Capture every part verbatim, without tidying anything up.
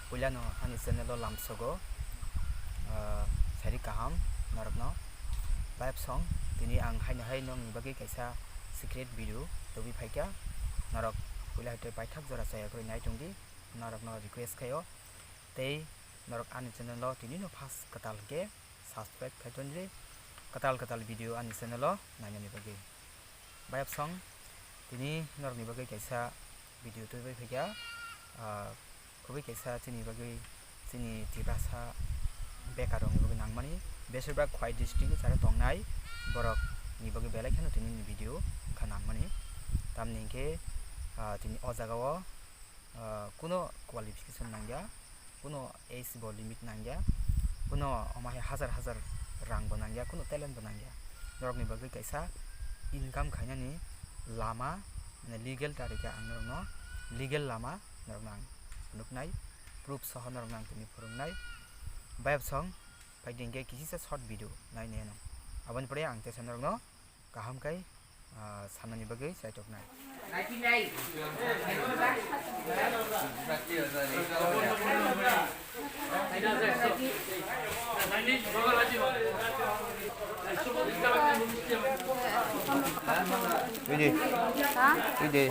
Puilano ani channel o lamsogo, ah, sari kaham norokno. Bayapsong, tini ang haino hai nokni bagwi kaisa secret video tubui phaikha. Norok puila hai tei paithak jora chaya kwrwi nai tongdi, norokno request khaio. Tei norok ani channel o tini no first kwtal hwnkhe subscribe khai tonjri, kwtal kwtal video ani channel o nainani bagwi. Bayapsong, tini norokni bagwi kaisa video tubui phaikha, ah, khubui kaisa chini bagwi, chini Tiprasa bekarrokni bagwi nangmani, besirbak Khwai district o chara tongnai borokni bagwi belai kheno tini ni video wngkha nangmani. Tamni hinkhe, ah, tini o jaga o ah, kuno qualification nangya, kuno age bo limit nangya, kuno omo hai hajar hajar rang bo nangya, kuno talent bo nangya. Norokni bagwi kaisa income khainani lama, mane legal tarika ang norokno, legal lama norokno ang phunuknai, proof soho norokno ang tini phwrwngnai. Bayapsong, phaidi hinkhe kisisa short video nainai ano. Aboni pore ang tesa norokno kaham khai, ah, sanani bagwi chaitok nai. Ui de. Ha? Ui de.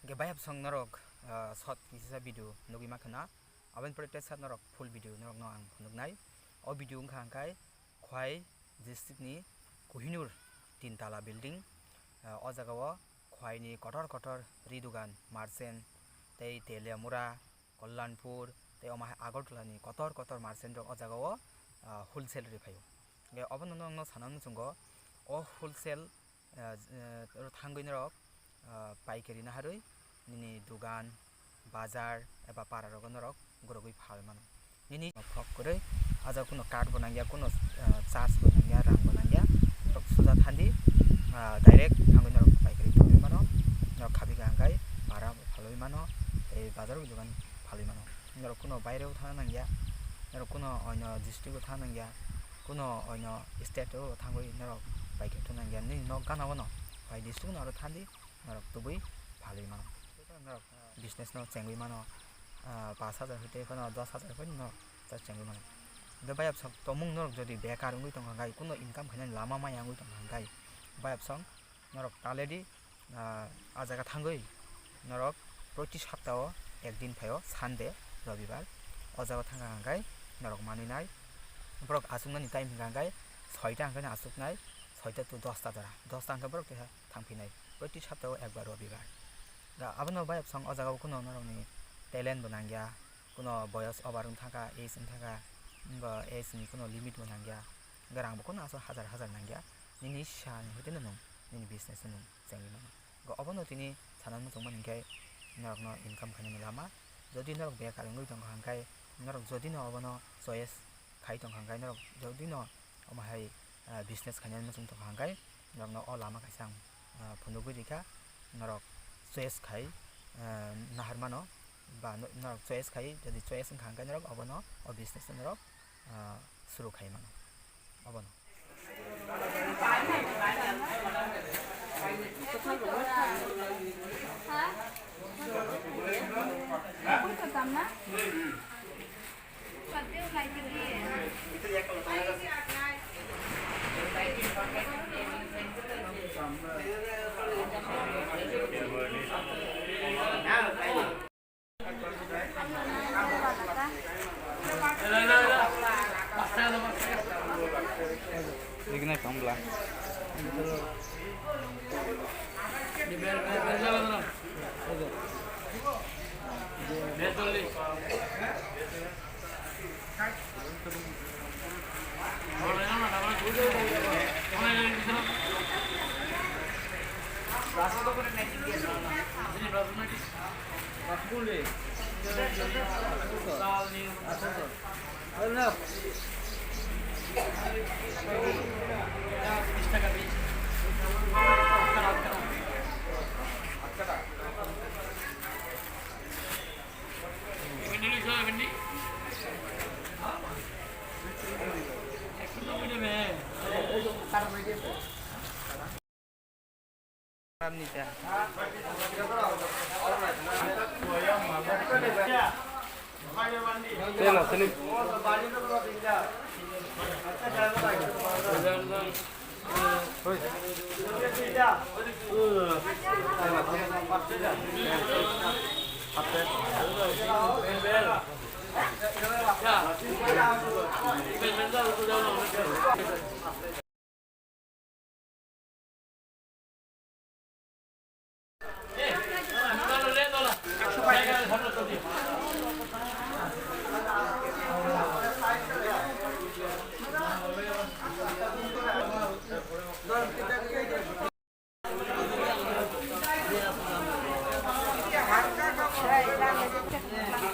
Hwnkhe bayapsong norok, ah, short kisisa video nugwi mankha na, aboni pore tesa norok full video norokno ang phunuknai. O video wngkha hwnkhe Khwai district ni Kohinoor tin tala building, ah, o jaga o Khwai ni kotor kotor ri dugan, merchant, tei Teliamura, Kalyanpur, tei omo hai Agartala ni kotor kotor merchant rok o jaga o, ah, wholesale ri phaio. Hwnkhe obono nokno sana muchungo, o wholesale, ah, j-, ah, oro thangwi norok, ah, paikari naharwi nini dugan, bazar eba para rogo norok gorogwi phalwi mano. Nini phok kwrwi, ah jaga kuno card bo nangya, kuno, ah, charge bo nangya, rang bo nangya, norok suja thandi, ah, direct thangwi norok paikari tongwi mano, norok khabi kaham khai para bo phalwi mano, tei bazar bo dugan phalwi mano. Norok kuno baire o thangna nangya, norok kuno oino district o thangna nangya, kuno oino state o thangwi norok paikari tongna nangya, nini nok gana o no bai district no aro thandi norok tubui phalwi mano. Norok business no chengwi mano, ah, pash hajar hwtwi phano dos hajar phano no ta chengwi mano. Hwnkhe bayapsong tomung norok jodi bekar wngwi tongkha hwnkhe, kuno income khainani lama maya wngwi tongkha hwnkhe, bayapsong norok taledi, ah, ah jaga thangwi norok proti saptao ekdin phaio, Sunday, Robibar. O jaga thangkha hwnkhe norok manwi nai, borok achuknani time hwnkha hwnkhe soita hwnkhe no achuknai, soita to dosta jora, dosta hwnkhe borok teisa thangphinai, proti saptao ekbar Robibar. Da abono bayapsong o jaga o kuno norokni talent bo nangya, kuno boyos over wng thangkha, age wng thangkha, wngkha age ni kuno limit bo nangya, wngkha rang bo kuno aswk hajar hajar nangya, nini sani hwtwi no nwng nini business no nwng chengwi mano. Wngkha obono tini sana muchungmani hinkhe norokno income khainani lama, jodi norok bekar wngwi tongkha hwnkhe, norok jodi no obono choice khai tongkha hwnkhe, norok jodi no omo hai, ah, business khainani muchung tongkha hwnkhe, norokno o lama kaisa ang, ah, phunugwi rikha, norok choice khai, ah, nahar mano, ba no-, norok choice khai, jodi choice wngkha hwnkhe norok obono o business no norok, ah, suru khai mano, obono. Ignai pambla.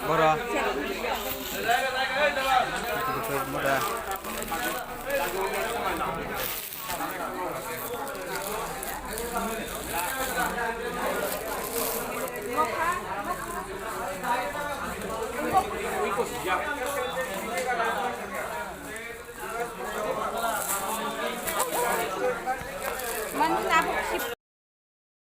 Bora.